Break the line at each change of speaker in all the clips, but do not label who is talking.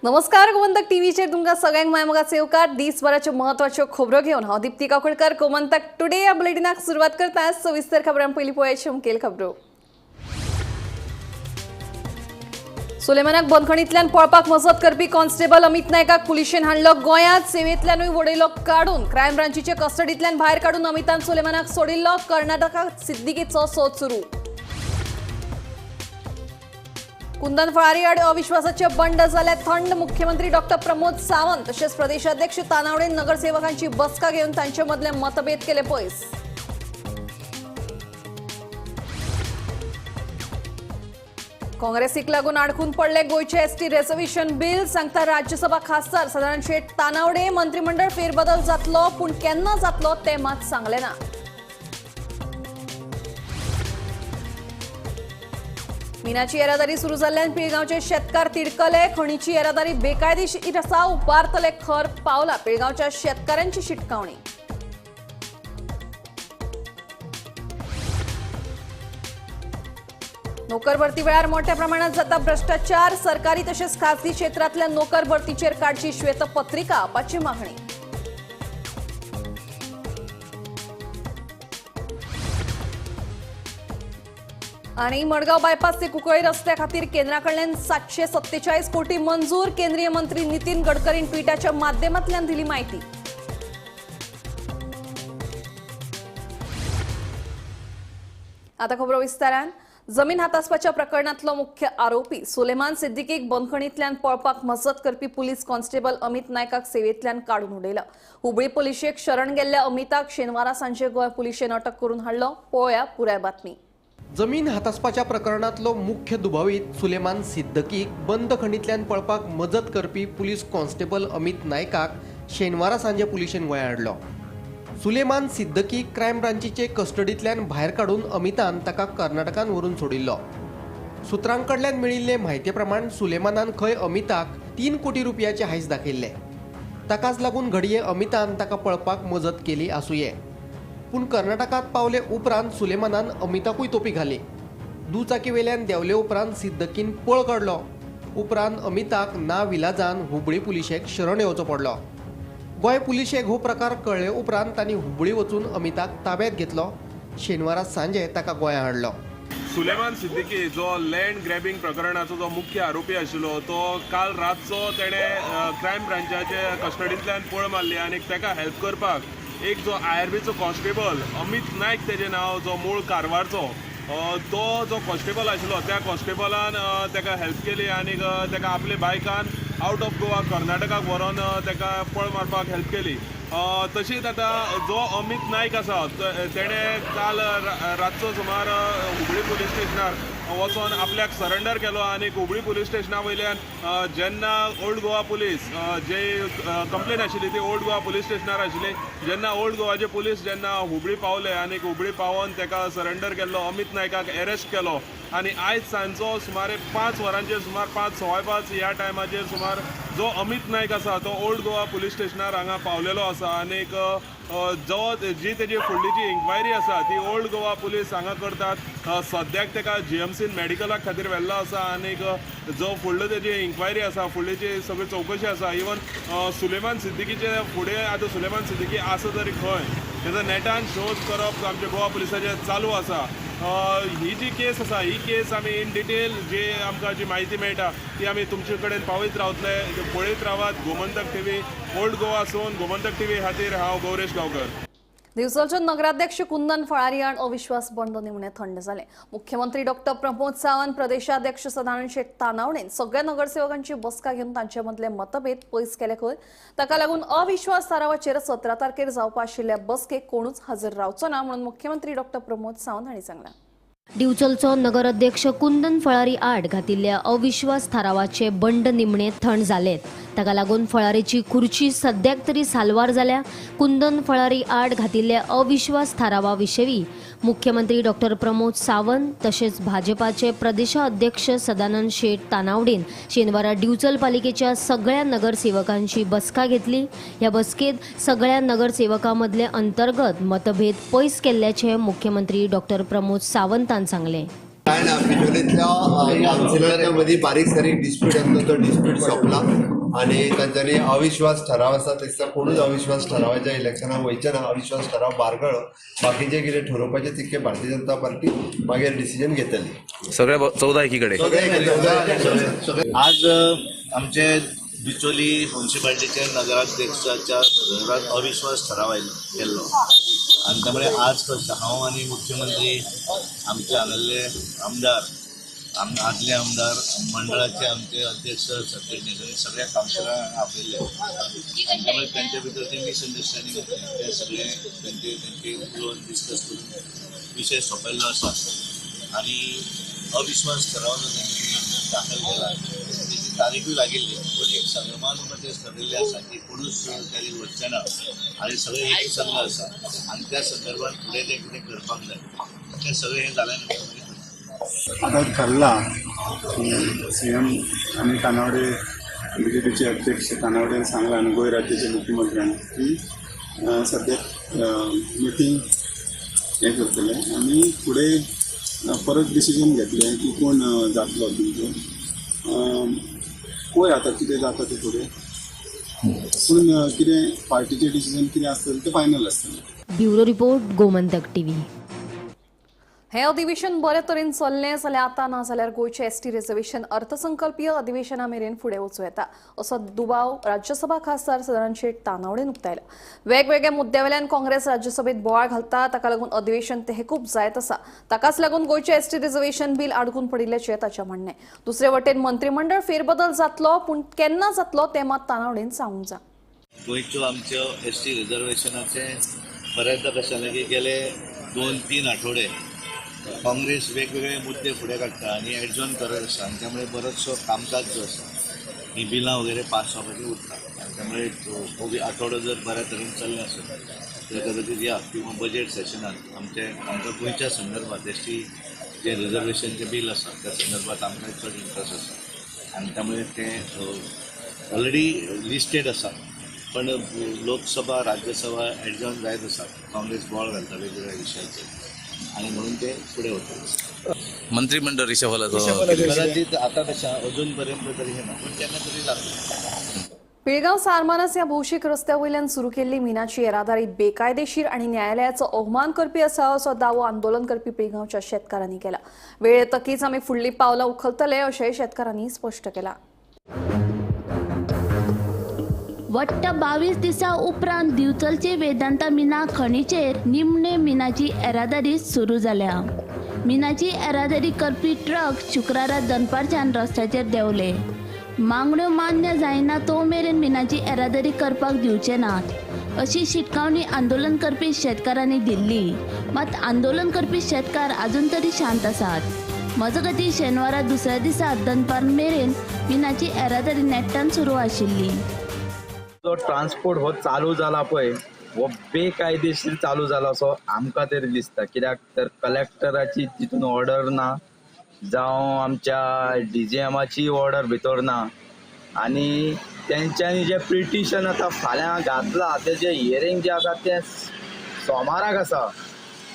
नमस्कार, गोमंतक टीव्हीचेर तुमकां सगळ्यांक मायमोगाचे येवकार. दिसभराच्यो म्हत्वाच्यो खबरो घेवन हांव दीप्ती काकोडकर गोमंतक टुडे ह्या बुलेटिनाक सुरवात करता. सविस्तर खबरां पयलीं पळयाच्यो मुखेल खबरो. सुलेमानाक बंदखणींतल्यान पळपाक मजत करपी कॉन्स्टेबल अमित नायकाक पुलिशेन हाडलो गोंयांत. सेवेंतल्यानूय वडयलो काडून. क्रायम ब्रांचीचे कस्टडींतल्यान भायर काडून अमितान सुलेमानाक सोडिल्लो. कर्नाटकात सिद्दीकीचो सोद सुरू. कुंदन फळारी आड अविश्वासाचे बंड जाले थंड. मुख्यमंत्री डॉक्टर प्रमोद सावंत तशेंच प्रदेशाध्यक्ष तानावडे नगरसेवकांची बसका घेवन तांचे मदले मतभेद केले पयस. काँग्रेसीक लागून आडखून पडले गोंयचे एसटी रिझर्वेशन बिल, सांगता राज्यसभा खासदार सदानंद शेट तानावडे. मंत्रिमंडळ फेरबदल जातलो, पूण केन्ना जातलो ते मात सांगले ना. मिनाची येरादारी सुरू जाल्ल्यान पिळगांवचे शेतकार तिडकले. खणीची येरादारी बेकायदेशीर आसा, उबारतले खर पावला, पिळगांवच्या शेतकारांची शिटकावणी. नोकर भरती वेळार मोठ्या प्रमाणात जाता भ्रष्टाचार. सरकारी तशेंच खासगी क्षेत्रांतल्या नोकर भरतीचेर काडची श्वेतपत्रिका, आपाची मागणी. आणि मडगाव बायपास ते कुंकळी रस्त्या खातीर केंद्रा कडल्यान 747 कोटी मंजूर. केंद्रीय मंत्री नितीन गडकरीन ट्विटाच्या माध्यमांतल्यान दिली माहिती. आता खबरो विस्तारान. जमीन हातासपाच्या प्रकरणातलो मुख्य आरोपी सुलेमान सिद्दीकीक बंदखणींतल्यान पळपाक मजत करपी पुलीस कॉन्स्टेबल अमित नायकाक सेवेंतल्यान काडून उडयला. हुबळी पुलिशेक शरण गेल्ल्या अमिताक शेनवारा सांजे गोंय पुलिशेन अटक करून हाडलो. पळोवया पुराय बातमी.
जमीन हातासपाच्या प्रकरणातलो मुख्य दुबावीत सुलेमान सिद्दीकीक बंदखणींतल्यान पळपाक मजत करपी पुलीस कॉन्स्टेबल अमित नायकाक शेनवारा सांजे पुलिशेन गोंयांत हाडलो. सुलेमान सिद्दीकीक क्रायम ब्रांचीचे कस्टडींतल्यान भायर काडून अमितान ताका कर्नाटकान व्हरून सोडिल्लो. सुत्रां कडल्यान मेळिल्ले म्हायती प्रमाण सुलेमानान खंय अमिताक 3 कोटी रुपयाचे हायस दाखयल्ले. ताकाच लागून घडये अमितान ताका पळपाक मजत केली आसुये. पूण कर्नाटकात पावले उपरांत सुलेमानान अमिताकूय तोपी घाली. दुचाकी वेल्यान देंवले उपरांत सिद्दीकीन पळ काडलो. उपरांत अमिताक ना विलाजान हुबळी पुलिशेक शरण येवचो पडलो. गोंय पुलिशेक हो प्रकार कळ्ळे उपरांत तांणी हुबळी वचून अमिताक ताब्यात घेतलो. शेनवारा सांजे ताका गोंया हाडलो.
सुलेमान सिद्दीकी जो लँड ग्रॅबिंग प्रकरणाचो जो मुख्य आरोपी आशिल्लो तो काल रातचो तेणें क्रायम ब्रांचाचे कस्टडींतल्यान पळ मारली आनी ताका हेल्प करपाक एक जो आयआरबीचो कॉन्स्टेबल अमित नायक तेजें नांव, जो मूळ कारवारचो, तो जो कॉन्स्टेबल आशिल्लो त्या कॉन्स्टेबलान ताका हेल्प केली आनी ताका आपले बायकान आउट ऑफ गोवा कर्नाटकाक व्हरोन ताका पळ मारपाक हेल्प केली. तशीच आतां जो अमित नायक आसा तेणें काल रातचो सुमार हुबळी पुलीस स्टेशनार वचोन आपल्याक सरेंडर केलो आनी हुबळी पुलीस स्टेशना वयल्यान जेन्ना ओल्ड गोवा पुलीस जे कंप्लेन आशिल्ली ती ओल्ड गोवा पुलीस स्टेशनार आशिल्ली, जेन्ना ओल्ड गोवाचे पुलीस जेन्ना हुबळी पावले आनी हुबळी पावोन ताका सरेंडर केल्लो अमित नायकाक एरेस्ट केलो आनी आयज सांजचो सुमारे 5 वरांचेर सुमार 5 5:15 ह्या टायमाचेर सुमार जो अमित नायक आसा तो ओल्ड गोवा पुलीस स्टेशनार हांगा पावलेलो आसा आनीक जो जी तेजी फुडली जी इन्क्वायरी आसा ती ओल्ड गोवा पुलीस हांगा करतात. सद्याक ताका जीएमसीन मेडिकला खातीर व्हेल्लो आसा आनीक जो फुडलो तेजी इन्क्वायरी आसा, फुडली जी सगळी चवकशी आसा, इवन सुलेमान सिद्दीकीचे फुडें आतां सुलेमान सिद्दीकी आसा तरी खंय तेजो नेटान शोध करप आमच्या गोवा पुलिसाचेर चालू आसा. ही जी केस आसा ही केस आमी इन डिटेल जी आमकां जी म्हायती मेळटा ती आमी तुमचे कडेन पावयत रावतले. पळयत रावात गोमंतक टीव्ही. ओल्ड गोवा सून गोमंतक टीव्ही खातीर हांव गौरेश गांवकर.
दिवचलचे नगराध्यक्ष कुंदन फळारी आड अविश्वास बंड निमणे थंड जाले. मुख्यमंत्री डॉक्टर प्रमोद सावंत, प्रदेशाध्यक्ष सदानंद शेट तानावडे सगळ्या नगरसेवकांची बसका घेवन तांचे मदले मतभेद पयस केले खंय. ताका लागून अविश्वास थारावाचेर 17 तारखेर जावपा आशिल्ल्या बसकेक कोणूच हजर रावचो ना म्हणून मुख्यमंत्री डॉक्टर प्रमोद सावंत हांणी सांगलां.
दिवचलचो नगराध्यक्ष कुंदन फळारी आड घातिल्ल्या अविश्वास थारावाचे बंड निमणे थंड जालेत. ताका लागून फळारीची खुर्ची सद्याक तरी साल्वार जाल्या. कुंदन फळारी आड घातिल्ल्या अविश्वास थारावा विशीं मुख्यमंत्री डॉक्टर प्रमोद सावंत तशेंच भाजपाचे प्रदेशाध्यक्ष सदानंद शेट तानावडेन शेनवारा दिवचल पालिकेच्या सगळ्या नगरसेवकांची बसका घेतली. ह्या बसकेत सगळ्या नगरसेवकां मदले अंतर्गत मतभेद पयस केल्ल्याचे मुख्यमंत्री डॉक्टर प्रमोद सावंतान सांगले.
काय ना, बिचोलींतल्या कावन्सिलरांच्या मदीं बारीक सारीक डिस्प्यूट आसलो, तो डिस्प्यूट सोंपला आनी तांच्यांनी अविश्वास ठराव आसा ते कोणूच अविश्वास ठरावाच्या इलेक्शनाक वयचे ना. अविश्वास ठराव बारगळो. बाकीचे कितें ठरोवपाचें तितकें भारतीय जनता पार्टी मागीर डिसिजन घेतली.
सगळे 14 एकीकडे.
सगळे.
आज आमचे बिचोली म्युन्सिपाल्टीचे नगराध्यक्षाच्या घरात अविश्वास ठराव केल्लो आनी त्यामुळे आज हांव आनी मुख्यमंत्री, आमचे हांगासरले आमदार, आदले आमदार, मंडळाचे आमचे अध्यक्ष सरचिटणीस, सगळ्या कावन्सिलरांक आपयल्ले आनी त्यामुळे तांचे भितर ते मिसअंडरस्टँडींग आसलें, ते सगळे तांचे तांचे उलोवन डिस्कस करून विशय सोंपयल्लो आसा आनी अविश्वास ठराव जो तेंच्यांनी दाखल केला तेची तारीखूय लागिल्ली, पूण एक सर्वानुमते ठरिल्लें आसा की कोणूच तारीख वचचे ना आनी सगळे एक संघ आसा आनी त्या संदर्भात फुडें तें कितें करपाक जाय तें सगळें हें जालें नंतर मागीर
आता ठरला की सीएम आनी तानावडे, बीजेपीचे अध्यक्ष तानावडेन सांगला आनी गोंय राज्याच्या मुख्यमंत्र्यान की सद्याक मिटींग हें करतले आनी फुडें परत डिसिजन घेतले की कोण जातलो तुमचो. पळय आतां कितें जाता तें फुडें, पूण कितें पार्टीचें डिसिजन कितें आसतलें तें फायनल आसतलें.
Bureau report, Gomantak TV.
हे अधिवेशन बरे तरेन चल्लें जाल्यार आतां ना जाल्यार गोंयचें एसटी रिझर्वेशन अर्थसंकल्पीय अधिवेशना मेरेन फुडें वचूं येता असो दुबाव राज्यसभा खासदार सदानंद शेट तानावडेन उक्तायला. वेगवेगळ्या मुद्द्यावेल्यान काँग्रेस राज्यसभेत बोवाळ घालता, ताका लागून अधिवेशन तेहकूब जायत आसा. ताकाच लागून गोंयचें एसटी रिझर्वेशन बील आडकून पडिल्ल्याचें ताचें म्हणणें. दुसरे वटेन मंत्रिमंडळ फेरबदल जातलो, पूण केन्ना जातलो तें मात तानावडेन सांगूंक जा.
गोंयच्यो आमच्यो एस टी रिजर्वेशनाचें बऱ्याचदा कशें जालें की गेले 2-3 आठवडे काँग्रेस वेगवेगळे मुद्दे फुडें काडटा आनी एडजॉर्न करत आसा आनी त्यामुळे बरोचसो कामकाज जो आसा ही बिलां वगैरे पास जावपाची उरता आनी त्यामुळे हो आठवडो जर बऱ्या तरेन चल्लें आसत तर कदाचित या किंवा बजेट सेशनात आमचे आमकां गोंयच्या संदर्भात एस टी जे रिजर्वेशनचें बील आसा त्या संदर्भात आमकां चड इंट्रस्ट आसा आनी त्यामुळे तें ऑलरेडी लिस्टेड आसा, पण लोकसभा राज्यसभा एडजॉर्न जायत आसा. काँग्रेस बोवाळ घालता वेगवेगळ्या विशयाचेर आनी म्हणून ते फुडें वतले.
मंत्रिमंडळ रिशफलाचो
कदाचित आता कशें अजून पर्यंत तरी हे ना, पूण केन्ना तरी लागतलें.
पिळगांव सारमानस ह्या भौशीक रस्त्या वयल्यान सुरू केल्ली मिनाची येरादारी बेकायदेशीर आनी न्यायालयाचो अवमान करपी आसा असो दावो आंदोलन करपी पिळगांवच्या शेतकारांनी केला. वेळ येतकीच आमी फुडलीं पावलां उखलतले अशेंय शेतकारांनी स्पश्ट केलां.
वट्ट 22 दिसां उपरांत दिवचलचे वेदांता मिना खणीचेर निमणे मिनाची येरादारी सुरू जाल्या. मिनाची येरादारी करपी ट्रक शुक्रारा दनपारच्यान रस्त्याचेर देंवले. मागण्यो मान्य जायना तो मेरेन मिनाची येरादारी करपाक दिवचे नात अशी शिटकावणी आंदोलन करपी शेतकारांनी दिल्ली. मात आंदोलन करपी शेतकार अजून तरी शांत आसात. मजगतीं शेनवारा दुसऱ्या दिसा दनपार मेरेन मिनाची येरादारी नेट्टान सुरू आशिल्ली.
जो ट्रान्सपोर्ट हो चालू जाला पळय हो बेकायदेशीर चालू जाला असो आमकां तरी दिसता. कित्याक तर कलेक्टराची तितून ऑर्डर ना, जावं आमच्या डीजीएमाची ऑर्डर भितर ना आनी तेंच्यांनी जें पिटिशन आतां फाल्यां घातलां तेजें हियरींग जें आसा तें सोमाराक आसा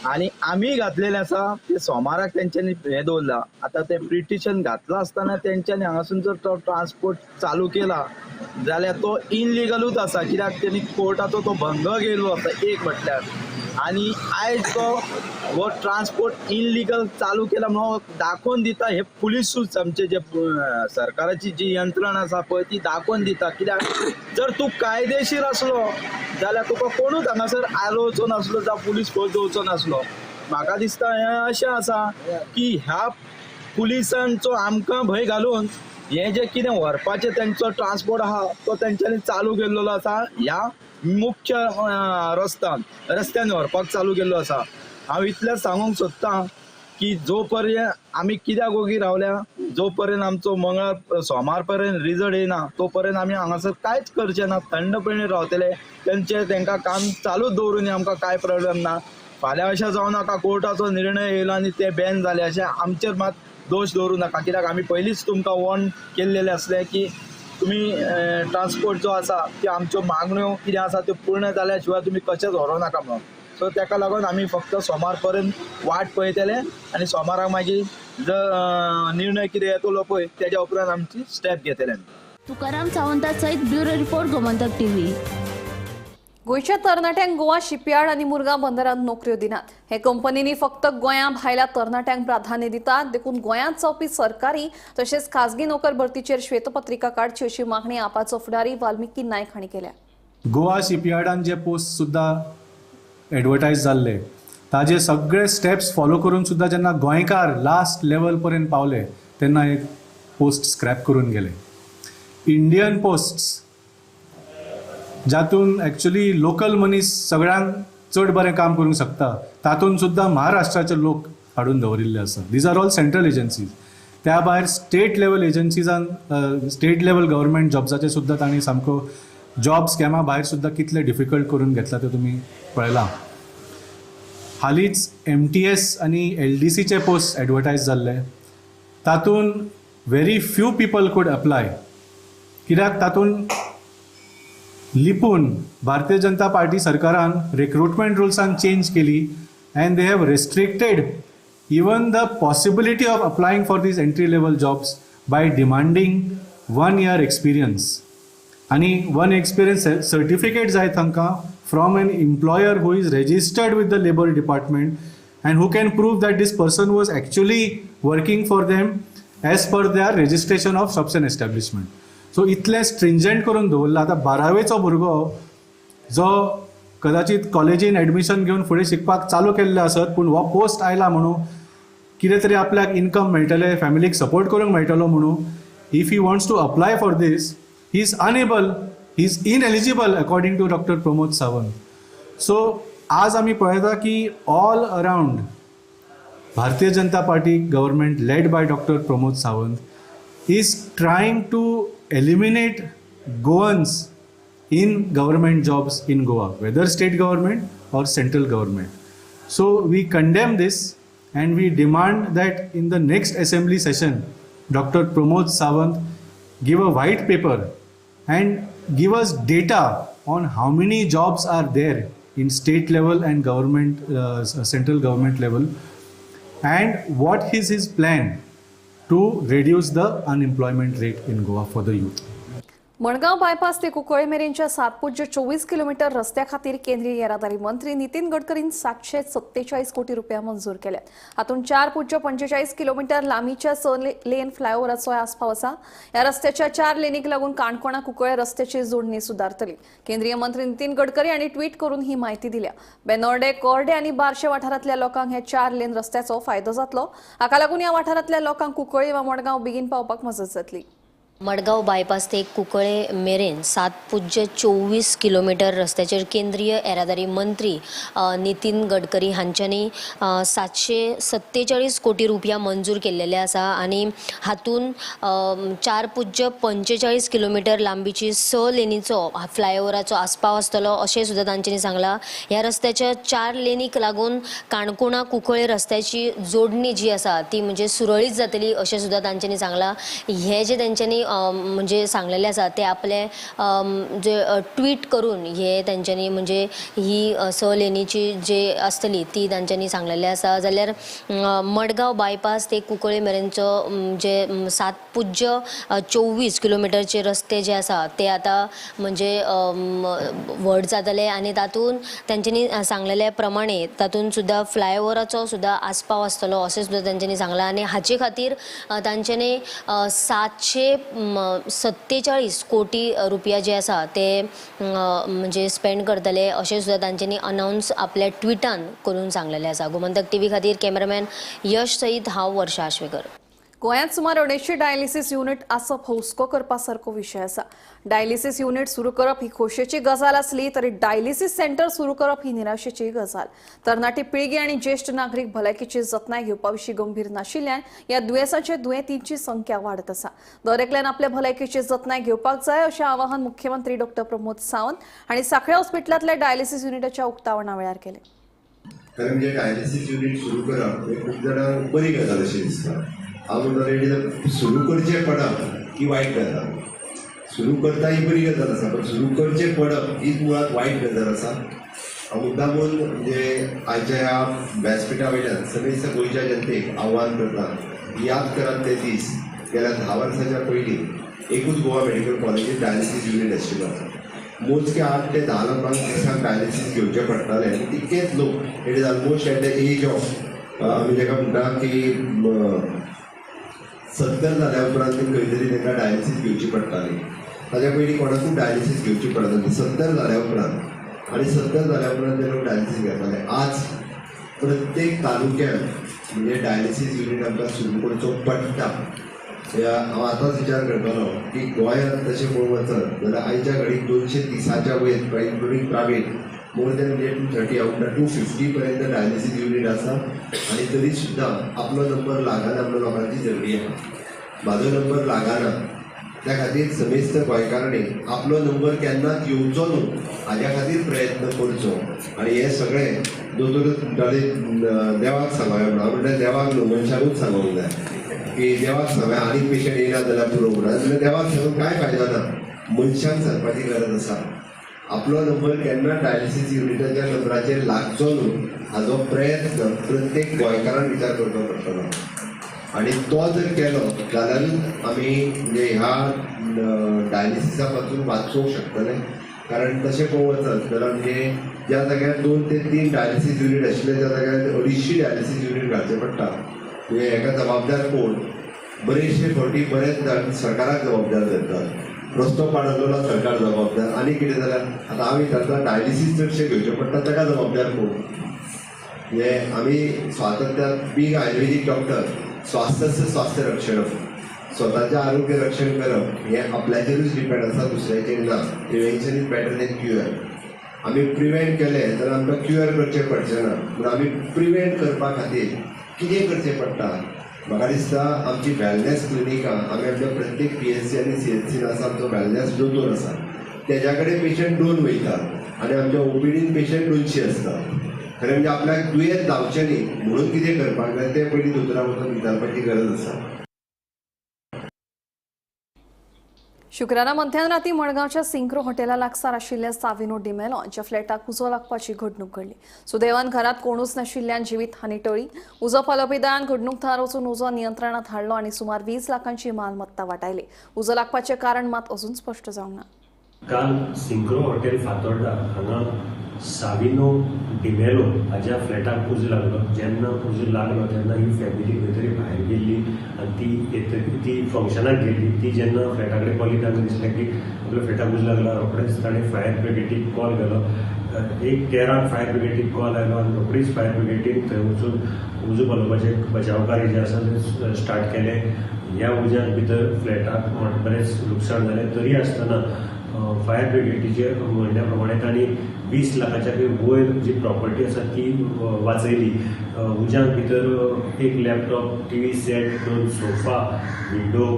आनी आमी घातलेलें आसा तें सोमाराक तेंच्यांनी हें दवरलां. आतां तें पिटिशन घातलां आसतना तेंच्यांनी हांगासून जर तो ट्रान्सपोर्ट चालू केला जाल्यार तो इनलिगलूच आसा. कित्याक तेणी कोर्टाचो तो भंग केल्लो आसा एक म्हटल्यार, आनी आयज तो हो ट्रान्सपोर्ट इनलिगल चालू केला म्हणून दाखोवन दिता हे पुलिसूच, आमचे जे सरकाराची जी यंत्रणा आसा पळय ती दाखोवन दिता. कित्याक जर तूं कायदेशीर आसलो जाल्यार तुका कोणूच हांगासर आलोवचो नासलो जावं पुलीस फोर्स दवरचो नासलो. म्हाका दिसता हें अशें आसा की ह्या पुलिसांचो आमकां भंय घालून हें जें कितें व्हरपाचें तेंचो ट्रान्सपोर्ट आहा तो तेंच्यांनी चालू केल्लो आसा. ह्या मुख्य रस्त्यान व्हरपाक चालू केल्लो आसा. हांव इतलें सांगूंक सोदतां की जो पर्यंत आमी कित्याक ओगी रावल्या, जो पर्यंत आमचो मंगळार सोमार पर्यंत रिजल्ट येयना तो पर्यंत आमी हांगासर कांयच करचे ना, थंडपणे रावतले. तेंचे तेंकां काम चालूच दवरूनी आमकां कांय प्रॉब्लेम ना. फाल्यां अशें जावं नाका कोर्टाचो निर्णय येयलो आनी ते बॅन जाले अशें आमचेर मात दोश दवरूं नाका. कित्याक आमी पयलींच तुमकां वॉर्न केल्लेलें आसलें की तुमी ट्रान्सपोर्ट जो आसा त्यो आमच्यो मागण्यो कितें आसा त्यो पूर्ण जाल्या शिवाय तुमी कशेंच व्हरूं नाका म्हणून. सो ताका लागून आमी फक्त सोमार पर्यंत वाट पळयतले आनी सोमाराक मागीर जर निर्णय कितें येतलो पळय तेज्या उपरांत आमची स्टेप घेतले आमी.
तुकाराम सावंता सयत ब्युरो रिपोर्ट, गोमंतक टीव्ही.
गोंयच्या तरणाट्यांक गोवा शिपयार्ड आनी मुरगांव बंदरांत नोकऱ्यो दिनात. हे कंपनींनी फक्त गोंया भायल्या तरणाट्यांक प्राधान्य दितात, देखून गोंयांत जावपी सरकारी तशेंच खाजगी नोकर भरतीचेर श्वेतपत्रिका काडची अशी मागणी आपाचो फुडारी वाल्मिकी नायक हांणी केल्या.
गोवा शिपयार्डान जे पोस्ट सुद्दां एडवर्टायज जाल्ले ताजे सगळे स्टेप्स फॉलो करून सुद्दां जेन्ना गोंयकार लास्ट लेवल पर्यंत पावले तेन्ना एक पोस्ट स्क्रॅप करून गेले. इंडियन पोस्ट्स जातून एक्चुअली लोकल मनीस सगळ्यांक चड बरें काम करूंक शकता तातूंत सुद्दां महाराष्ट्राचे लोक हाडून दवरिल्ले आसा. These are all central agencies. त्या भायर स्टेट लेवल एजन्सीजान स्टेट लेवल गव्हर्मेंट जॉब्साचे सुद्दां तांणी सामको जॉब स्कॅमा भायर सुद्दां कितले डिफिकल्ट करून घेतला ते तुमी पळयलां. हालींच MTS आनी LDCचे पोस्ट एडवर्टायज जाल्ले तातूंत very few people could apply, कित्याक तातूंत लिपून भारतीय जनता पार्टी सरकारान रिक्रुटमेंट रुल्सान चेंज केली and they have restricted even the possibility of applying for these entry level jobs by demanding 1 year experience. आनी 1 एक्सपिरियन्स सर्टिफिकेट जाय तांकां from an employer who is registered with the labour department and who can prove that this person was actually working for them as per their registration of shops and establishment. So इतलें स्ट्रिंजंट करून दवरलां. आतां 12वेचो भुरगो जो कदाचित कॉलेजीन admission घेवन फुडें शिकपाक चालू केल्लें आसत, पूण हो पोस्ट आयला म्हणून कितें तरी आपल्याक इनकम मेळटलें, फॅमिलीक सपोर्ट करूंक मेळटलो म्हणून if he wants to apply for this he is unable, he is ineligible according to doctor Pramod Sawant. So आज आमी पळयता की all around Bharatiya Janata Party government led by doctor Pramod Sawant is trying to eliminate Goans in government jobs in Goa, whether state government or central government. So we condemn this and we demand that in the next assembly session, Dr. Pramod Sawant give a white paper and give us data on how many jobs are there in state level and government, central government level, and what is his plan to reduce the unemployment rate in Goa for the youth.
Madgaon bypass ते कुंकळे मेरेनच्या 7.24 kilometre रस्त्या खातीर केंद्रीय येरादारी मंत्री नितीन गडकरीन 747 कोटी रुपया मंजूर केल्यात. हातूंत 4.45 किलोमीटर लांबीच्या 6 लेन फ्लायओव्हराचो आस्पाव आसा. ह्या रस्त्याच्या 4 लेनीक लागून काणकोणा कुंकळे रस्त्याची जोडणी सुदारतली. केंद्रीय मंत्री नितीन गडकरी हांणी ट्वीट करून ही म्हायती दिल्या. बेनोर्डे, कोर्डे आनी बार्शे वाठारांतल्या लोकांक ह्या 4 लेन रस्त्याचो फायदो जातलो. हाका लागून ह्या वाठारांतल्या लोकांक कुंकळी वा मडगांव बेगीन पावपाक मजत जातली.
मडगांव बायपास ते कुंकळे मेरेन 7.24 किलोमीटर रस्त्याचेर केंद्रीय येरादारी मंत्री नितीन गडकरी हांच्यांनी 747 कोटी रुपया मंजूर केल्लेले आसा आनी हातून 4.45 किलोमीटर लांबीची 6 लेनीचो फ्लायओव्हराचो आस्पाव आसतलो अशें सुद्दां तांच्यांनी सांगलां. ह्या रस्त्याच्या 4 लेनीक लागून काणकोणा कुंकळे रस्त्याची जोडणी जी आसा ती म्हणजे सुरळीत जातली अशें सुद्दां तांच्यांनी सांगलां. हे जे तांच्यांनी म्हणजे सांगलेले आसा ते आपले जे ट्वीट करून हे तांच्यांनी म्हणजे ही 6 लेनीची जे आसतली ती तांच्यांनी सांगलेले आसा. जाल्यार मडगांव बायपास ते कुंकळे मेरेनचो जे 7.24 किलोमिटरचे रस्ते जे आसा ते आतां म्हणजे व्हड जातले आनी तातूंत तांच्यांनी सांगलेले प्रमाणे तातूंत सुद्दां फ्लायओव्हराचो सुद्दां आस्पाव आसतलो अशें सुद्दां तांच्यांनी सांगलां. आनी हाचे खातीर तांच्यांनी 747 कोटी रुपया जे आसा ते म्हणजे स्पेंड करतले अशें सुद्दां तांच्यांनी अनावन्स आपल्या ट्विटान करून सांगलेले आसा. गोमंतक टीव्ही खातीर कॅमेरामॅन यश सयत हांव वर्षा आश्वेकर.
गोंयांत सुमार 250 डायलिसीस युनिट आसप हो हुस्को करपा सारको विशय आसा. डायलिसीस युनिट सुरू करप ही खोशयेची गजाल आसली तरी डायलिसीस सेंटर सुरू करप ही निराशेची गजाल. तरणाटी पिळगी आनी ज्येश्ठ नागरीक भलायकीची जतनाय घेवपा विशीं गंभीर नाशिल्ल्यान ह्या दुयेंसाचे दुयेंतींची संख्या वाडत आसा. दर एकल्यान आपल्या भलायकीची जतनाय घेवपाक जाय अशें आवाहन मुख्यमंत्री डॉक्टर प्रमोद सावंत हांणी सांखळे हॉस्पिटलांतल्या डायलिसीस युनिटाच्या उक्तावणा वेळार केलें.
खरें म्हणजे डायलिसीस युनिट सुरू करप हें खूब जाणांक बरी गजाल अशी दिसता. हांव म्हणटा सुरू करचें पडप ही वायट गजाल, सुरू करता ही बरी गजाल आसा, पण सुरू करचें पडप हीच मुळात वायट गजाल आसा. हांव मुद्दामून म्हणजे आयच्या ह्या व्यासपिठा वयल्यान समेस्त गोंयच्या जनतेक आव्हान करता, याद करात ते दीस. गेल्या 10 वर्साच्या पयलीं एकूच गोवा मेडिकल कॉलेजीत डायलिसीस युनीट आशिल्लो. मोजके 8 ते 10 लोकांक दिसाक डायलिसीस घेवचें पडटालें आनी तितकेच लोक, it is almost at the age of, आमी ताका म्हणटा की 70 जाल्या उपरांत खंय तरी तांकां डायलिसीस घेवची पडटाली. ताच्या पयलीं कोणाकूच डायलिसीस घेवची पडनासली 70 जाल्या उपरांत, आनी 70 जाल्या उपरांत ते लोक डायलिसीस घेताले. आज प्रत्येक तालुक्यान म्हणजे डायलिसीस युनीट आमकां सुरू करचो पडटा. हांव आतांच विचार करतालो की गोंयांत तशें पळोवंक वचत जाल्यार आयच्या घडीक 230च्या वयर, इन्क्लुडींग प्रायवेट, मोर दॅन म्हणजे 230, हांव म्हणटा 250 पर्यंत डायलिसीस युनीट आसा. आनी तरी सुद्दां आपलो नंबर लागना म्हणून लोकांची झगडी आसा. म्हाजो नंबर लागना, त्या खातीर समेस्त गोंयकारांनी आपलो नंबर केन्नाच येवचो न्हू हाज्या खातीर प्रयत्न करचो. आनी हें सगळें दोतोरूच म्हणटाले देवाक सांगोया म्हणून, हांव म्हणटा देवाक न्हू, मनशाकूच सांगोंक जाय की देवाक सांगोया आनी पेशंट येयना जाल्यार पुरो म्हणून. जाल्यार देवाक सांगून कांय फायदो ना, मनशांक सांगपाची गरज आसा. आपलो नंबर केन्ना डायलिसीस युनिटाच्या नंबराचेर लागचो न्हू हाजो प्रयत्न प्रत्येक गोंयकारान विचार करचो पडटलो. आनी तो जर केलो जाल्यारूच आमी म्हणजे ह्या डायलिसिसा पासून वाचोवंक शकतले. कारण तशें पळोवंक वचत जाल्यार म्हणजे ज्या जाग्यार 2 ते 3 डायलिसीस युनीट आशिल्ले त्या जाग्यार 250 डायलिसीस युनीट घालचें पडटा. म्हणजे हेका जबाबदार कोण? बरेचशे फावटी बरेच जाण सरकाराक जबाबदार धरतात, रस्तो पाड आसलो सरकार जबाबदार, आनी कितें जाल्यार आतां हांव विचारता डायलिसीस चडशें घेवचें पडटा ताका जबाबदार कोण? म्हणजे आमी स्वातंत्र्यात बीग आयुर्वेदीक डॉक्टर, स्वास्थ्य स्वास्थ्य रक्षण, स्वताचें आरोग्य रक्षण करप हें आपल्याचेरूच डिपेंड आसा, दुसऱ्याचेर ना. Prevention is better than cure. आमी प्रिवेंट केलें जाल्यार आमकां क्युअर करचें पडचें ना. पूण आमी प्रिवेंट करपा खातीर कितें करचें पडटा? म्हाका दिसता आमची वेलनेस क्लिनिकां आमी आमच्या प्रत्येक PHC आनी CHC आसा, आमचो वेलनेस दोतोर आसा, तेज्या कडेन पेशंट 2 वयता आनी आमच्या OPDन पेशंट 200 आसता. खरें म्हणजे आपल्याक दुयेंत जावचें न्ही म्हणून कितें करपाक जाय तें पयलीं दोतोराक वचून विचारपाची गरज आसा.
शुक्रारा मध्यानराती मडगांवच्या सिंक्रो हॉटेला लागसार आशिल्ल्या साविनो डिमेलो हांच्या फ्लॅटाक उजो लागपाची घडणूक घडली. सुदैवान घरात कोणूच नाशिल्ल्यान जिवीत हानी टळ्ळी. उजो पालोवपी दळान घडणूक थळार वचून उजो नियंत्रणात हाडलो आनी सुमार 20 लाखांची मालमत्ता वाटायली. उजो लागपाचें कारण मात अजून स्पश्ट जावंक ना.
काल सिंक्रो हॉटेल फातोर्डा हांगा साविनो डिमेलो हाज्या फ्लॅटाक उजो लागलो. जेन्ना उजो लागलो तेन्ना ही फॅमिली खंय तरी भायर गेल्ली आनी ती येतकीर ती फंक्शनाक गेल्ली. ती जेन्ना फ्लॅटा कडेन पावली तांकां दिसलें की आपल्या फ्लॅटाक उजो लागला. रोखडेच ताणें फायर ब्रिगेडीक कॉल केलो. 1:13 फायर ब्रिगेडीक कॉल आयलो आनी रोखडीच फायर ब्रिगेडीन थंय वचून उजो पालोवपाचें बचाव कार्य जें आसा तें स्टार्ट केलें. ह्या उज्यान भितर फ्लॅटाक बरेंच लुकसाण जालें. तरी आसतना फायर ब्रिगेडीचे म्हणण्या प्रमाणे तांणी 20 लाखाच्या वयर जी प्रॉपर्टी आसा ती वाचयली. उज्यान भितर एक laptop, TV set, 2 sofa, window,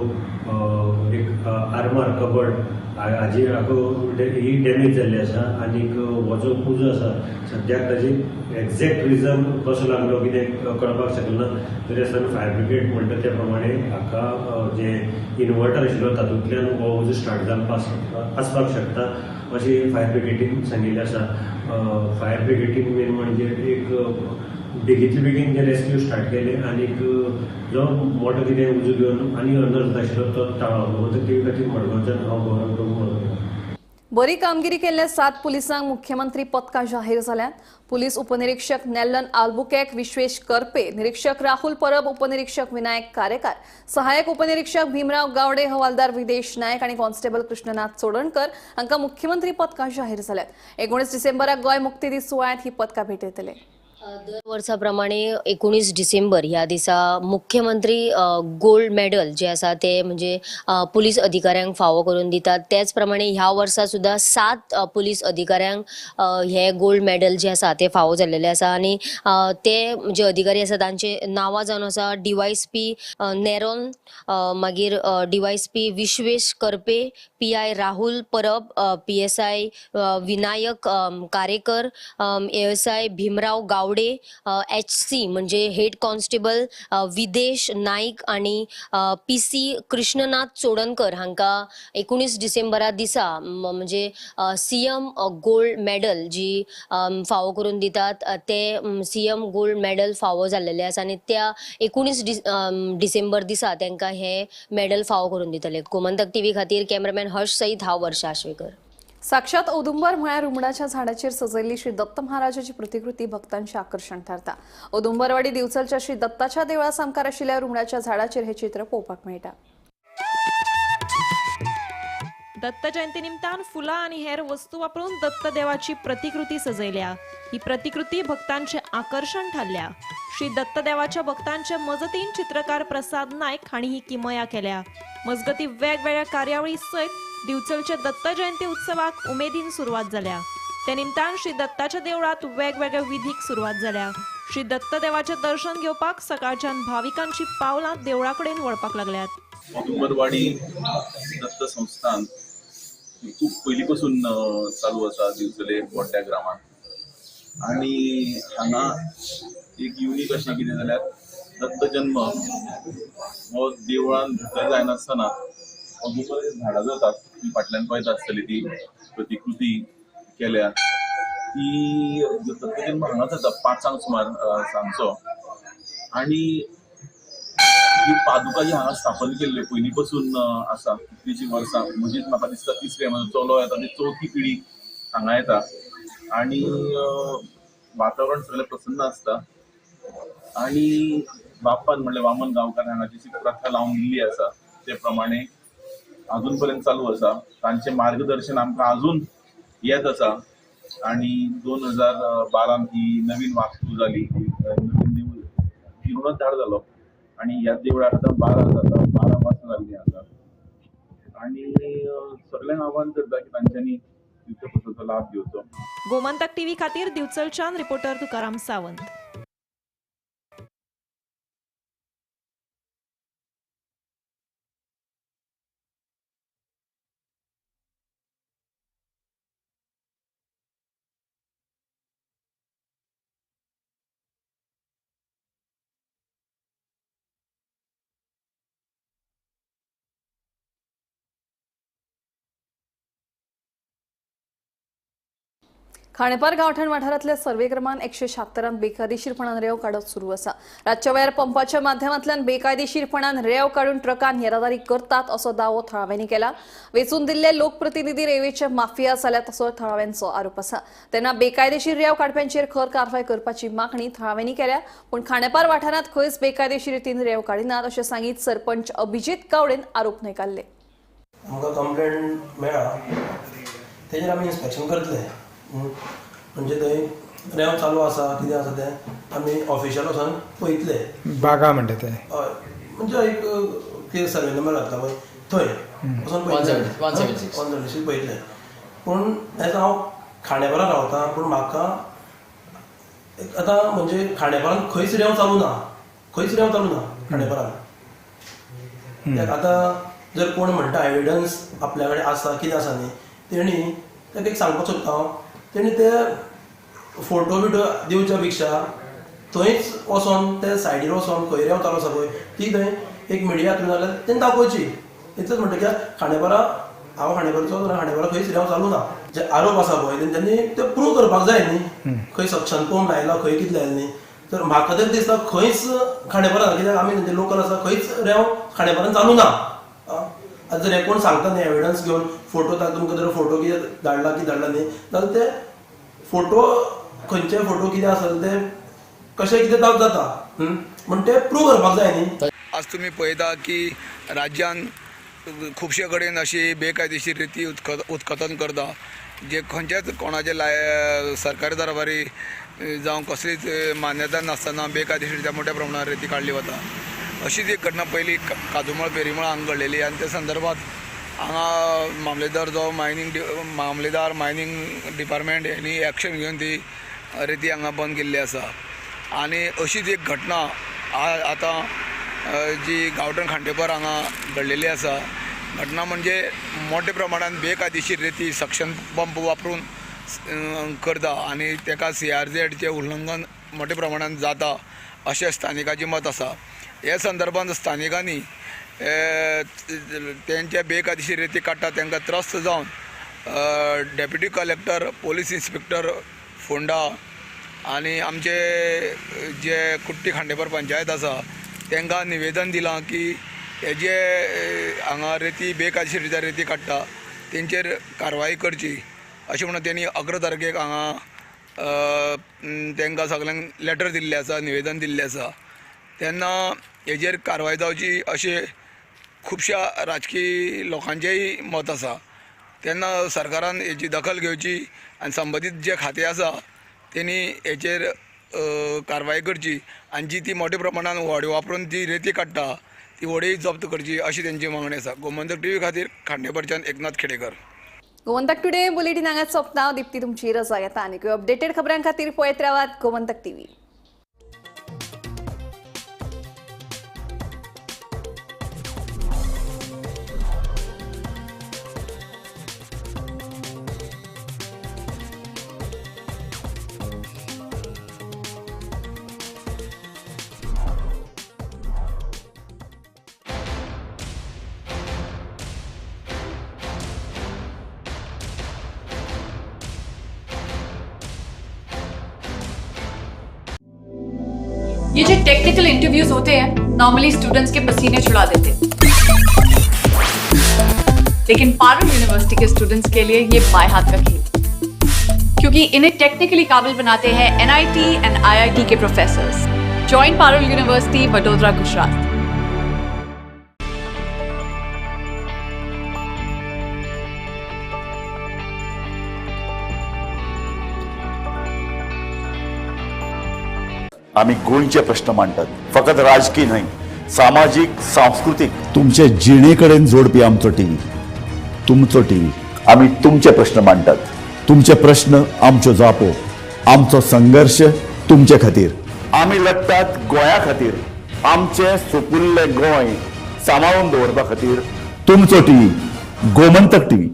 एक आर्मार कबड हाजी ही डॅमेज जाल्ली आसा. आनीक हो जो उजो आसा सद्याक ताजी एग्जॅक्ट रिजन कसो लागलो कितें कळपाक शकलें ना. तरी आसतना फायर ब्रिगेड म्हणटा त्या प्रमाणे हाका जे इन्वर्टर आशिल्लो तातूंतल्यान हो उजो स्टार्ट जावपाक आसपाक शकता अशें फायर ब्रिगेडीन सांगिल्लें आसा. फायर ब्रिगेडीन मेन म्हणजे एक बेगींतले बेगीन जे रेस्क्यू स्टार्ट केले आनीक जो मोटो कितें उजो घेवन आनी अनर्थ आशिल्लो तो टाळ्ळो. म्हणटकीर ते खातीर मडगांवच्यान हांव गौरव प्रभू मडगांव.
बरी कामगिरी केल्ल्या 7 पुलिसांक मुख्यमंत्री पदकां जाहीर जाल्यात. पुलीस उपनिरीक्षक नेल्लन आल्बुकेक, विश्वेश करपे, निरीक्षक राहुल परब, उपनिरीक्षक विनायक कारेकार, सहायक उपनिरीक्षक भीमराव गावडे, हवालदार विदेश नायक आनी कॉन्स्टेबल कृष्णनाथ चोडणकर हांकां मुख्यमंत्री पदकां जाहीर जाल्यात. 19 डिसेंबराक गोंय मुक्ती दीस सुवाळ्यांत ही पदकां भेटयतले.
दर वर्सा प्रमाणे 19 डिसेंबर ह्या दिसा मुख्यमंत्री गोल्ड मेडल जे आसा ते म्हणजे पुलीस अधिकाऱ्यांक फावो करून दितात. त्याच प्रमाणे ह्या वर्सा सुद्दां 7 पुलीस अधिकाऱ्यांक हे गोल्ड मेडल जे आसा ते फावो जाल्लेले आसा. आनी ते जे अधिकारी आसा तांचे नांवां जावन आसा DYSP Neron, मागीर DYSP Vishwesh Karpe, PI Rahul Parab, PSI Vinayak Karekar, ASI Bhimrao Gawde, Gawde, H C म्हणजे हेड कॉन्स्टेबल विदेश नाईक आणि पी सी कृष्णनाथ चोडणकर हांकां 19 डिसेंबरा दिसा म्हणजे सीएम गोल्ड मेडल जी फावो करून दितात, ते सीएम गोल्ड मेडल फावो जाल्लेले आसा आनी त्या 19 डिसेंबर दिसा तांकां हे मेडल फावो करून दितले. गोमंतक टीव्ही खातीर कॅमेरामॅन हर्ष सईत, हांव वर्षा आश्वेकर.
साक्षात औदुंबर म्हळ्यार रुमडाच्या झाडाचेर सजयल्ली श्री दत्त महाराजाची प्रतिकृती भक्तांचे आकर्षण थारता. औदुंबरवाडी दिवचलच्या श्री दत्ताच्या देवळा सामकार आशिल्ल्या रुमडाच्या झाडाचेर हे चित्र पळोवपाक मेळटा.
दत्त जयंती निमतान फुलां आनी हेर वस्तू वापरून दत्तदेवाची प्रतिकृती सजयल्या. ही प्रतिकृती भक्तांचे आकर्षण थारल्या. श्री दत्तदेवाच्या भक्तांच्या मजतीन चित्रकार प्रसाद नायक हांणी ही किमया केल्या. मजगती वेगवेगळ्या कार्यावळी सयत दिवचलच्या दत्त जयंती उत्सवाक उमेदीन सुरवात जाल्या. ते निमतान श्री दत्ताच्या देवळात वेगवेगळ्या विधीक सुरवात जाल्या. श्री दत्तदेवाचें दर्शन घेवपाक सकाळच्यान भाविकांची पावलां देवळा कडेन वळपाक लागल्यात.
औदुंबरवाडी दत्त संस्थान खूब पयलीं पासून चालू आसा दिवचले बोड्ड्या ग्रामांत आनी हांगा एक युनीक अशें कितें जाल्यार दत्त जन्म हो देवळान भितर जायनासतना औदुंबर झाडां जातात ती फाटल्यान पळयता आसतली, ती प्रतिकृती केल्या ती. दत्त जन्म हांगा जाता 5 सुमार सांजचो आनी ही पादुका जी हांगा स्थापन केल्ल्यो पयलीं पासून आसा कितलींशीं वर्सां. म्हणजेच म्हाका दिसता तिसरें म्हजो चलो येता ती चवथी पिढी हांगा येता आनी वातावरण सगळें प्रसन्न आसता आनी बाप्पान म्हणल्यार वामन गांवकार हांगाची जी प्रथा लावन दिल्ली आसा ते प्रमाणे अजून पर्यंत चालू आसा. तांचें मार्गदर्शन आमकां अजून येत आसा आनी 2012 ही नवीन वास्तू जाली, नवीन देवूळ जिर्णोद्धार जालो आणि ह्या देवळाक आतां 12 जाता, 12 वर्सां जाल्लीं आसा आनी सगल्यांक आव्हान करता की तांच्यांनी तीर्थप्रसादाचो लाभ घेवचो.
गोमंतक टीव्ही खातीर दिवचलच्यान रिपोर्टर तुकाराम सावंत.
खाणेपार गांवठण वाठारांतल्या सर्वे क्रमांक 176 बेकायदेशीरपणान रेंव काडप सुरू आसा. रातच्या वेळार पंपाच्या माध्यमांतल्यान बेकायदेशीरपणान रेंव काडून ट्रकान येरादारी करतात असो दावो थळाव्यांनी केला. वेंचून दिल्ले लोकप्रतिनिधी रेंवेचे माफिया जाल्यात असो थळाव्यांचो आरोप आसा. तेन्ना बेकायदेशीर रेंव काडप्यांचेर खर कारवाय करपाची मागणी थळाव्यांनी केल्या. पूण खाणेपार वाठारांत खंयच बेकायदेशीर रितीन रेंव काडिनात अशें सांगीत सरपंच अभिजीत गावडेन आरोप न्हयकारले.
आमकां कंप्लेंट मेळ्ळा तेजेर आमी इन्स्पेक्शन करतले. म्हणजे थंय रेंव चालू आसा कितें आसा तें आमी ऑफिशियल वचोन पळयतले.
बागा म्हणटा ते?
हय, म्हणजे एक कितें सर्वे नंबर घातला पळय थंय वचोन पळयतले, 176 पळयतले. पूण एज हांव खांडेपारान रावता, पूण म्हाका आतां म्हणजे खांडेपारान खंयच रेंव चालू ना, खंयच रेंव चालू ना खांडेपारान. आतां जर कोण म्हणटा एविडन्स आपल्या कडेन आसा कितें आसा न्ही, तेणी ताका एक सांगपाक सोदता हांव, तेणी ते फोटो बिटो दिवच्या पेक्षा थंयच वचोन ते सायडीर वचोन खंय रेंव चालू आसा पळय ती थंय एक मिडिया थ्रू जाल्यार तेणी दाखोवची. इतलेंच म्हणटा कित्याक खांडेपारा हांव खांडेपारचो जाल्यार खांडेपारा खंयच रेंव चालू ना. जे आरोप आसा पळय तेंच्यांनी ते प्रूव करपाक जाय न्ही, खंय सक्शन पंप लायला खंय कितें लायला न्ही. तर म्हाका तरी दिसता खंयच खांडेपारान, कित्याक आमी तेंचे लोकल आसा, खंयच रेंव खांडेपारान चालू ना. आतां जर हे कोण सांगता न्ही एविडन्स घेवन फोटो, तुमकां जर फोटो कितें धाडला कितें धाडला न्ही जाल्यार ते फोटो खंयचे फोटो कितें आसले ते कशें कितें जाता म्हण ते प्रूव करपाक जाय न्ही.
आज तुमी पळयता की राज्यान खुबशे कडेन अशी बेकायदेशीर रिती उत्खनन करता, जे खंयच्याच कोणाचे सरकारी दरबारी जावं कसलीच मान्यता नासतना बेकायदेशीर मोठ्या प्रमाणात रेती काडली वता. अशीच एक घटना पयली काजूमळ पेरीमळ हांगा घडलेली आनी त्या संदर्भात हांगा मामलेदार जावं मायनींग मामलेदार मायनींग डिपार्टमेंट हेणी एक्शन घेवन ती रेती हांगा बंद केल्ली आसा. आनी अशीच एक घटना आतां जी गांवठण खांडेपार हांगा घडलेली आसा. घटना म्हणजे मोठ्या प्रमाणान बेकायदेशीर रेती सक्शन पंप वापरून करता आनी ताका सीआरझेडचें उल्लंघन मोठ्या प्रमाणान जाता अशें स्थानिकाचें मत आसा. हे संदर्भात स्थानिकांनी तेंचे बेकायदेशीर रेती काडटा तांकां त्रस्त जावन deputy collector, police inspector Ponda आनी आमचे जे कुट्टी खांडेपार पंचायत आसा तांकां निवेदन दिलां की हे जे हांगा रेती बेकायदेशीर रित्या रेती काडटा तेंचेर कारवाई करची अशें म्हणून तेणी 11 तारखेक हांगा तांकां सगल्यांक लेटर दिल्लें आसा, निवेदन दिल्लें आसा. तेन्ना हेजेर कारवाय जावची अशें खुबश्या राजकीय लोकांचेंय मत आसा. तेन्ना सरकारान हेची दखल घेवची आनी संबंदीत जे खातें आसा तेणी हेचेर कारवाय करची आनी जी ती मोठ्या प्रमाणान व्हडें वापरून ती रेती काडटा ती व्हडीय जप्त करची अशी तेंची मागणी आसा. गोमंतक टीव्ही खातीर खांडेपारच्यान एकनाथ खेडेकर.
गोमंतक टुडे बुलेटिन हांगाच सोंपता. दीप्ती तुमची रजा घेता आनी अपडेटेड खबरां खातीर पळयत रावात गोमंतक टीव्ही.
ये जो टेक्निकल इंटरव्यूज होते हैं नॉर्मली स्टूडेंट्स के पसीने छुड़ा देते हैं, लेकिन Parul university K students K लिए ये बाएं हाथ का खेल, क्योंकि इन्हें टेक्निकली काबिल बनाते हैं NIT and IIT K professors. Join Parul university, Vadodara, Gujarat.
आमी गोंयचे प्रश्न मांडटात, फकत राजकीय न्हय, सामाजीक, सांस्कृतीक, तुमचे जिणे कडेन जोडपी आमचो टीव्ही, तुमचो टीव्ही. आमी तुमचे प्रश्न मांडटात, तुमचे प्रश्न आमच्यो जापो, आमचो संघर्श तुमचे खातीर. आमी लढटात गोंया खातीर, आमचें सुपुल्लें गोंय सांबाळून दवरपा खातीर. तुमचो टीव्ही, गोमंतक टीव्ही.